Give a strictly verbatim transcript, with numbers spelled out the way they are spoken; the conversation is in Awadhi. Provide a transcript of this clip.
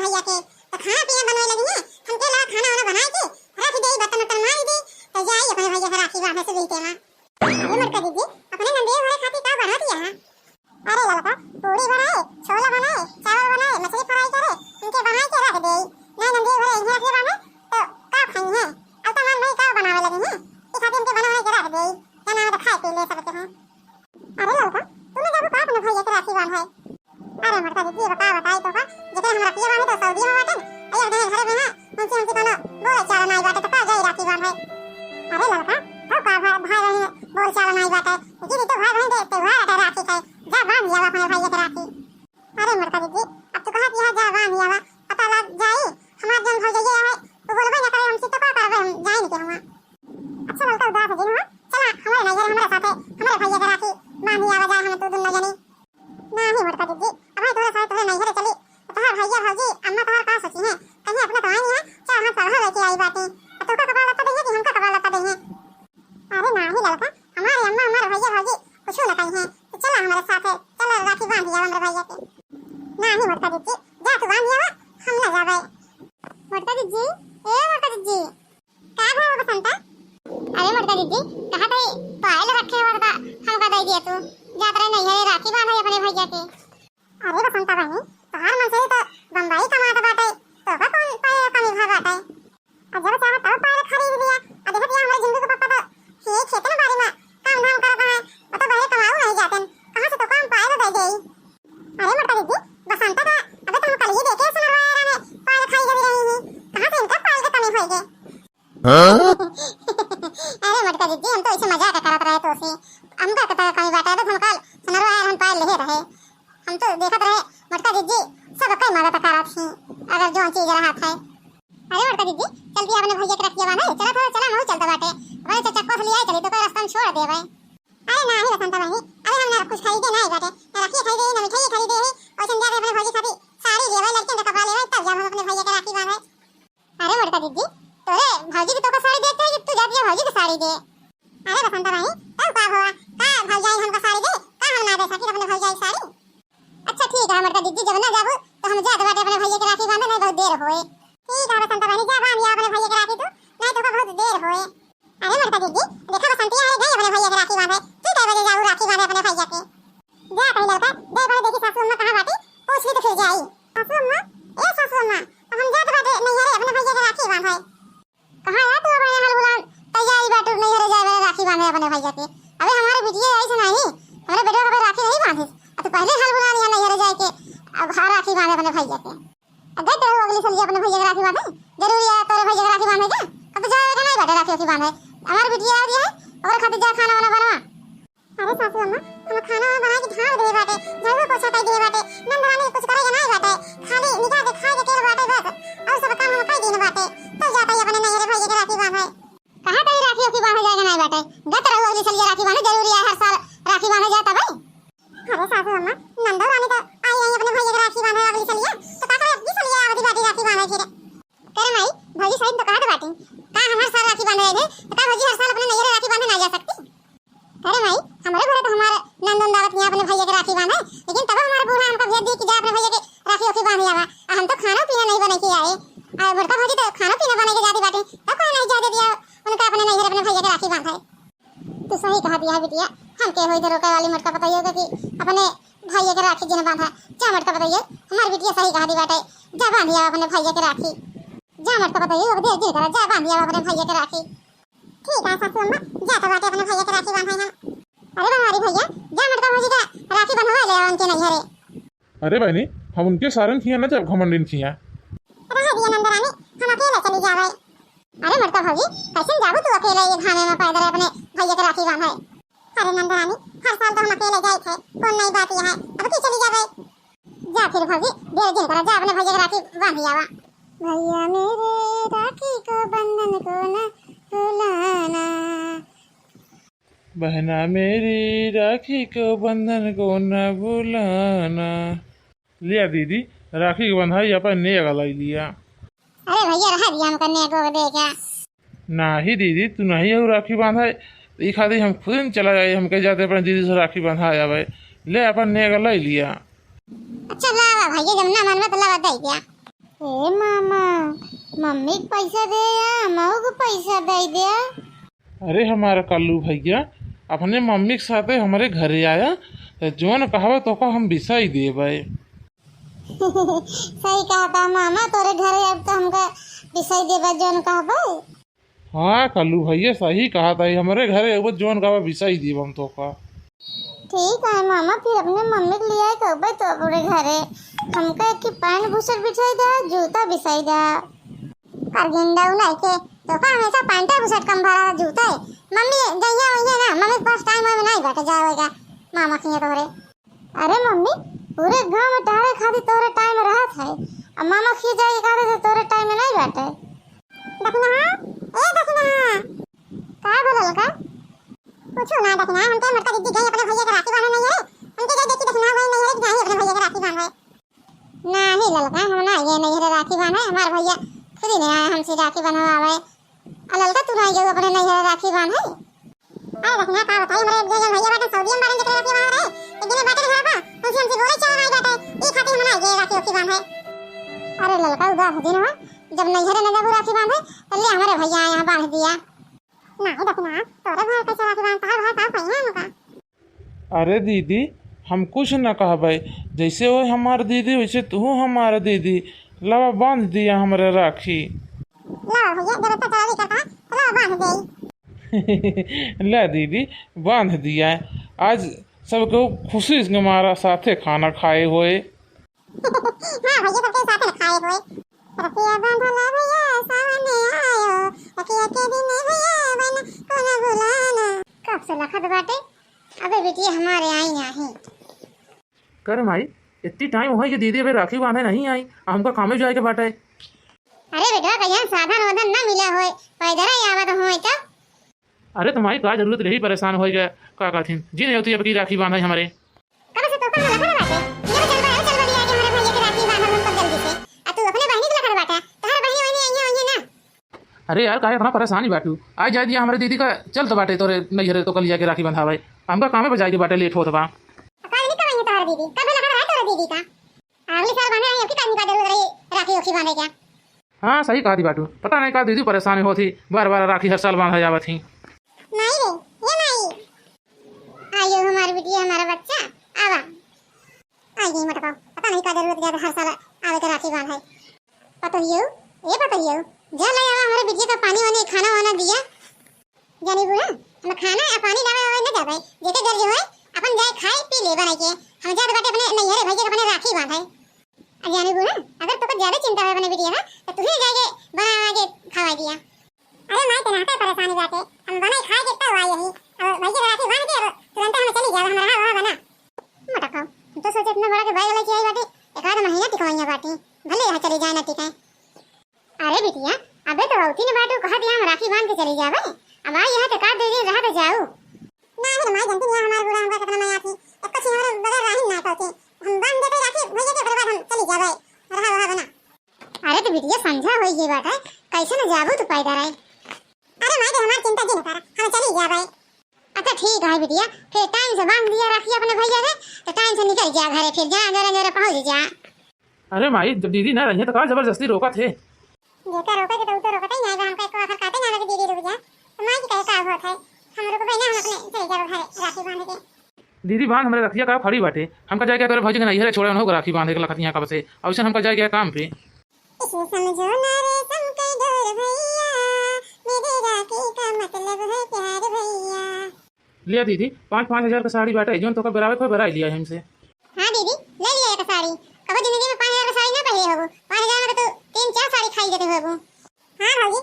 भइया के, तो खाना पीना बनवे लगी है, हमके ला खाना वाना बनाए के रख देई, बर्तन उर्तन मार दी, तो जाई अपने भइया के राखी बांधे से बीते में। ए मोटका दीदी, अपने नंदिया भरे खातिर का बनाती है? अरे ललका, पूरी बनाए, छोला बनाए, चावल बनाए, मछली फ्राई करे, इनके बनाए के रख देई। नहीं नंदिया भरे इन्हें रखे बांधे, तो का खाई है? अब तो मन भाई का बनावे लगी है, ई खातिर इनके बनाए के रख देई, जाना है तो खाए पी ले सबके हैं। अरे ललका, तू ना जाबू का अपने भइया के राखी बांधे? अरे मोटका दीदी, बता बताई तो का, जेकरे हम राखी बांधे तो सऊदी में बाटे, अरे नहीं घरे में है, उनसे उनसे कोनो बोले चाला नहीं बाटे तो का जाई राखी बांधे? अरे ललका, तो का भाई भाई बहन बोल चाला नहीं बाटे, दीदी तो भाई बहन दे त्योहार बाटे राखी के, जा बांध लिया अपने भइया के राखी। अरे मोटका दीदी, अब तू कहा कि यहाँ जा बांध लिया, पता लग जाई हमार जन भौजैया है, तू बोलबे ना करे हमसे तो का करबे, हम जाए नहीं के हुआ। अच्छा ललका उदास हो गई हुआ, चला हमारे नैहर हमारे साथे, हमारे भइया के राखी बांध लिया जाए हम तू दुन्ना जनी। नाही मोटका दीदी, अब तोरे साथ तोरे नैहरे चली, तोहार भइया भौजी अम्मा तोहार का सोची है, कहीं अपना तो आई है, चार हाथ पढ़ा लेके आई बाटे, अब तोका कपड़ा लत्ता देंगे कि हमका कपड़ा लत्ता देंगे? अरे नाही ललका, हमारे अम्मा हमारे भइया भौजी कुछ ना कही है, तो चला हमारे साथ है, चला राखी बांध दिया हमारे भइया के। नाही मोटका दीदी, जा तू बांध दिया, हम ना जाबे। मोटका दीदी, ए मोटका दीदी, का भवा बसंता? अरे मोटका दीदी, कहा तई पायल रखे हुआ था, हमका दे दिया तू। जात रहे नैहरे राखी बांधे अपने भइया के। अरे बसंता बहनी, तोहार मन से ही तो बम्बई कमात बाटे, तोका कौन पायल कमी भा बाटे? आ जब चाहो तब पायल खरीद लिया। आ देखत या हमारे झिंगू के पापा तो ये खेत में बारी में काम धाम करत हैं, वो तो बड़े कमाऊ नहीं जाते, कहाँ से तो काम पायल दे देई? अरे मोटका दीदी, बसंता का अबे तो हम कल ही देखे सुनरवा रहे, पायल खाई जब रही है, कहाँ से इनका पायल के कमी होई गई? हाँ? अरे मोटका दीदी, हम तो ऐसे मजाक करत रहे तो से। हमका के तो कमी बाटे, अबे हम कल सुनरवा आए, हम पायल लेहे रहे। हम तो देखत रहे मोटका दीदी सब कई मदद करत ही, अगर जो चीज रहत है। अरे मोटका दीदी, चलती अपने भइया के रखिया बांधे, चला थोड़ा चला, महू चलता बाटे। अपने चचा को ले आए चली तो कोई रास्ता में छोड़ देवे। अरे नाही बसंता बहनी, अरे हम ना कुछ खरीदे नाही बाटे, ना राखी खरीदे, ना मिठाई खरीदे है, और संध्या के अपने भौजी खातिर साड़ी लेवे, लड़कियों का कपड़ा लेवे, तब जब हम अपने भइया के राखी बांधे। अरे मोटका दीदी, तोरे भौजी की तोका साड़ी देते है कि तू जाती है भौजी की साड़ी दे? अरे बसंता बहनी, तब का भवा? का भौजाई हमका साड़ी दे? का हम ना दे सकी अपने भौजाई साड़ी? अच्छा ठीक है मोटका दीदी, जब ना जाबू तो हम जात बाटे अपने भैया के राखी बांधे, नहीं बहुत देर होए। ठीक है बसंता बहनी, जा बांध या अपने भैया के राखी तू, नहीं तो बहुत देर होए। अरे मोटका दीदी, देखा बसंतिया है गई अपने भैया के राखी बांधे, तू कै बजे जाबू राखी बांधे अपने भैया के? जा कहीं ललका, दे बड़े देखी सासू अम्मा कहाँ बाटी, पूछ ली तो फिर जाई। सासू अम्मा, ए सासू अम्मा, अब हम जात बाटे नैहरे अपने भैया के राखी बांधे। कहाँ है तू अपने हल बुलान तैयारी बाटू नैहरे जाए वाले राखी बांधे अपने भैया के? अबे हमारे बिटिया ऐसे नहीं, हमारे बेटवा के राखी नहीं बांधिस। अब तू पहले हल बुलान यहाँ नैहरे जाए के, अब हाँ राखी बांधे अपने भैया के। अब गए तेरे अगली सलिया अपने भैया के राखी बांधे, जरूरी है तोरे भैया के राखी बांधे का? अब तो जाए के नहीं बाटे राखी वाखी बांधे, हमारे बिटिया आ रही है, ओकरे खातिर जा खाना वाना बनवा। अरे सासू अम्मा, हम खाना बना के झाड़ दे बाटे, झाड़ू पोछा कर दे बाटे, नंद रानी कुछ करे के नहीं बाटे, खाली निकाह के खाए के तेल बाटे बस, और सब काम हम कर दीन बाटे। तब जाता ही अपने नैहरे भैया के राखी बांधे। कहाँ तई राखी ओखी बांधे जाए के नहीं बाटे, गत रहू अगली सलिया राखी बांधे, जरूरी है हर साल राखी बांधे जाता भाई। अरे सासू अम्मा, नंदो रानी तो आई रही अपने भैया के राखी बांधे अगली सलिया, तो का करे अगली सलिया आवती बाटी राखी बांधे फिर? करे माई, भौजी सही तो कहत बाटी, का हम हर साल राखी बांधे आए थे, तो का भौजी हर साल अपने नैहरे राखी बांधे ना जा सकती? अरे माई, हमरे घरे तो हमारे नंद उंद आवत हियाँ अपने भैया के राखी बांधे, लेकिन तब हमारे बूढ़ा हमका भेज दिए कि जा अपने भैया के राखी ओखी बांध आवा। आ हम तो खाना पीना नहीं बने के आए। आ मोटका भौजी तो खाना पीना बने के जाती बाटी, तब कोई नहीं जाते दिया उनका अपने नैहर अपने भैया के राखी बांधे। तू सही कहा दिया है बिटिया, हमके होई तो रोके वाली मोटका पतोहियो के कि अपने भैया के राखी जिन बांधा। जा मोटका पतोहियो, हमार बिटिया सही कहा दी बाटे, जा बांध आवा अपने भैया के राखी। जा मोटका पतोहियो, अब देर जिन करा, जा बांध आवा अपने भैया के राखी। ठीक है सासू अम्मा, जा तो बाटे अपने भैया के राखी बांधे हम। अरे बनवारी भैया, जा मोटका भौजी का राखी बंधवा ले उनके नैहरे। अरे बहनी, हम उनके सारन खिया न जाब, घमंडिन खिया। रह दिया नंदरानी, हम अकेले चली जावे। अरे मोटका भौजी, कैसे जाबू तू अकेले ये घामे में पैदल अपने भैया के राखी बांधे? अरे नंदरानी, हर साल तो हम अकेले जाए थे, कौन नई बात यह है, अब की चली जावे। जा फिर भौजी, देर जिन करा, जा अपने भैया के राखी बांध आवा। भैया मेरे राखी को बंधन को न भुलाना। बहना मेरी राखी को बंधन को न भुलाना। लिया दीदी, राखी के बंधाई अपन नेग लाई लिया। अरे भैया, रहा दिया हमका नेगो के दे क्या? नाही दीदी, तू नहीं हो राखी बांधाए, ई खातिर हम खुद ही चला जाए, हमके जाते अपने दीदी से राखी बंधा जावे। ले अपन नेग लाई लिया। अच्छा लावा भैया, जब ना मनवा तो लावा दे क्या? ए मामा, मम्मी के पैसा दे या, हमहू के पैसा दे दे। अरे हमारा कल्लू भैया, अपने मम्मी के साथे हमरे घरे आया, त जौन कहबे तोका हम बिसाई देबे। सही कहा था मामा, तोरे घरे अब तो हमका बिसाई देबे जौन कहबे। हाँ कल्लू भैया सही कहा था, हमरे घरे अब जौन कहबे बिसाई देबे हम तोका। ठीक है मामा, फिर अपने मम्मी के लियाए कहबे तो अपने घरे। हमका एक पैंट बुशर्ट बिछाई दे, जूता बिछाई दे। पर गेंडा उ नहीं के, तोका हमेशा पैंट बुशर्ट कम भरा जूता है। मम्मी जइया वइया ना, मम्मी के पास टाइम में नहीं बैठे जाए होएगा मामा के तोरे। अरे मम्मी, पूरे गांव में टहरे खातिर तोरे टाइम रहत है, अब मामा के जाए खातिर तो तोरे टाइम में नहीं बैठे। दखना, ए दखना, का बोलल का? कुछ ना दखना, हम तो मोटका दीदी गई अपने भैया के राखी बांधे नहीं है, उनके गई देखी दखना वही नहीं है कि नहीं अपने भैया के राखी बांधे। नाही ललका, हम ना गए नैहरे राखी बांधे, हमार भैया खुद ही नहीं आया हमसे राखी बंधवावे। आ ललका, तू ना गए अपने नैहरे राखी बांधे? अरे रखना का बताई, हमरे एक जगह भैया बाटे सऊदी में बाटे, जेकरे राखी बांध रहे, एक दिन बाटे घर पर, उनसे हमसे बोले चला नहीं बाटे, ई खातिर हम ना गए राखी ओखी बांधे। अरे ललका, उदास दिन हो, जब नैहरे न जाबू राखी बांधे, तो ले हमारे भैया यहाँ बांध दिया। नाही दखना, तोरे भाई कैसे राखी बांधता है, भाई का सही है उनका। अरे दीदी, हम कुछ न कहबे, जैसे वो हमार दीदी वैसे तू हमार दीदी। लावा बांध दिया हमरे राखी। ला भैया, जब इतना जरूरी करता है, तो ला बांध दे। ला दीदी, बांध दिया। आज सबको खुशी के मारा साथे खाना खाए होए। हाँ भैया, सबके साथ में खाए होए। रखिया बांधल भैया, सावन आयो, रखिया के दिन भैया, बन कोना बुलाना। कब से लखत बाटे, अबे बिटिया हमारे आई नाही। कर माई, इतनी टाइम होई कि दीदी अबे राखी बांधे नहीं आई, आ हमका कामे जाए के बाटे। अरे बेटवा, कहीं साधन वाधन ना मिला होए, पैदल ही आवत होए तो। अरे तो माई, का जरूरत रही परेशान होए के, का कहथिन, जी नहीं होती अब की राखी बांधे हमरे। कब से तोका लखत बाटे, जब चल बा, चल बा लिया के हमरे भैया के राखी बांधल हम जल्दी से। आ तू अपने बहिनी के लखत बाटा, तोहर बहिनी वहिनी आई है, आई है ना। अरे यार, काहे इतना परेशान ही बाटू? आ जाए दिया हमरे दीदी का, चल तो बाटे तोरे नैहरे तो कल जाके राखी बंधावे। हमका कामे पे जाए के बाटे, लेट होत बा। काहे नहीं कमाई तोहर दीदी? कब लखत रहा तोरे दीदी का? अगले साल बने आई, अबकी टाइम का जरूरत रही राखी ओखी बांधे क्या? हाँ, सही कहा दी बाटू। पता नहीं का दीदी परेशान होत ही, बार बार राखी हर साल बांधा जावत ही। माई रे, ये माई। आयो हमार बिटिया, हमारा बच्चा, आवा। आई गई मोटका, पता नहीं का जरूरत क्या हर साल आवे के राखी बांधे। पतोहियो, ए पतोहियो, जा ले आवा हमारे बिटिया का पानी वानी, खाना वाना दिया। जानी बूढ़ा, हम खाना या पानी लावे वावे न जावे, जेके गर्ज होए, अपन जाए खाए पी ले बनाई के। हम जात बाटे अपने नैहरे भैया के अपने राखी बांधे। आ जानी बूढ़ा, अगर तोके ज्यादा चिंता होए अपने बिटिया का, तो तू ही जाके बना के खवा दिया। अरे माई, तेना का परेशानी बाटे, हम बनाई खाए के तब आई यही। अब भैया के राखी बांध के अब तुरंत हम चली जाए, हम रहा वहाँ बना। मटकाओ, हम तो सोचे इतना बड़ा के बैग लेके आई बाटे, एक आध महीना टिकवाइया बाटे, भले यहाँ चली जाए ना टिके। अरे बिटिया, अबे तो औती न बाटू, कहत यहाँ हम राखी बांध के चली जावे। अब आई यहाँ तो का दो दिन रहा तो जाऊ। ना ही माई, जानती नहीं हमारे बूढ़ा हमका कितना मया थी, एक कुछ हमारे बगैर राही ना करती। हम बांध देते राखी भैया के, ओकरे बाद हम चली जावे, रहा वहाँ बना। अरे तो बिटिया, संझा होई गई बाटे, कैसे न जाबू तू पैदल है? अरे माई, तो हमारी चिंता जिन कर, हम चली जावे। अच्छा ठीक है बिटिया, फिर टाइम से बांध दिया राखी अपने भैया के, तो टाइम से निकल जा घरे, फिर जा जोरे जोरे पहुँच जा। अरे माई, जब दीदी ना रही है तो का जबरदस्ती रोकत है? जेकर रोके के तो उ तो रोकते ही ना, हमका एको आखर कहते ना कि दीदी रुक जा। तो माई के कहे का होत है, हम रुकबे ना, हम अपने चले जाबे घरे राखी बांध के। दीदी बांध हमरे रखिया का खड़ी बाटे, हमका जाए के तोरे भौजी के नैहरे छोड़े, उन्हों के राखी बांधे के लखत यहाँ कब से, और हमका जाए के काम पे। इसे समझो ना रेशम के डोर भैया, मेरे राखी का मतलब है प्यार भैया। लिया दीदी, पाँच पाँच हजार का साड़ी बाटे, जौन तोका बेरावे को बेराई लिया हमसे। हाँ दीदी, ले लिया एक साड़ी। कबो जिंदगी में पाँच हजार का साड़ी ना पहने होबो। पाँच हजार में तो तू तीन चार साड़ी खाई देते होबो। हाँ भौजी,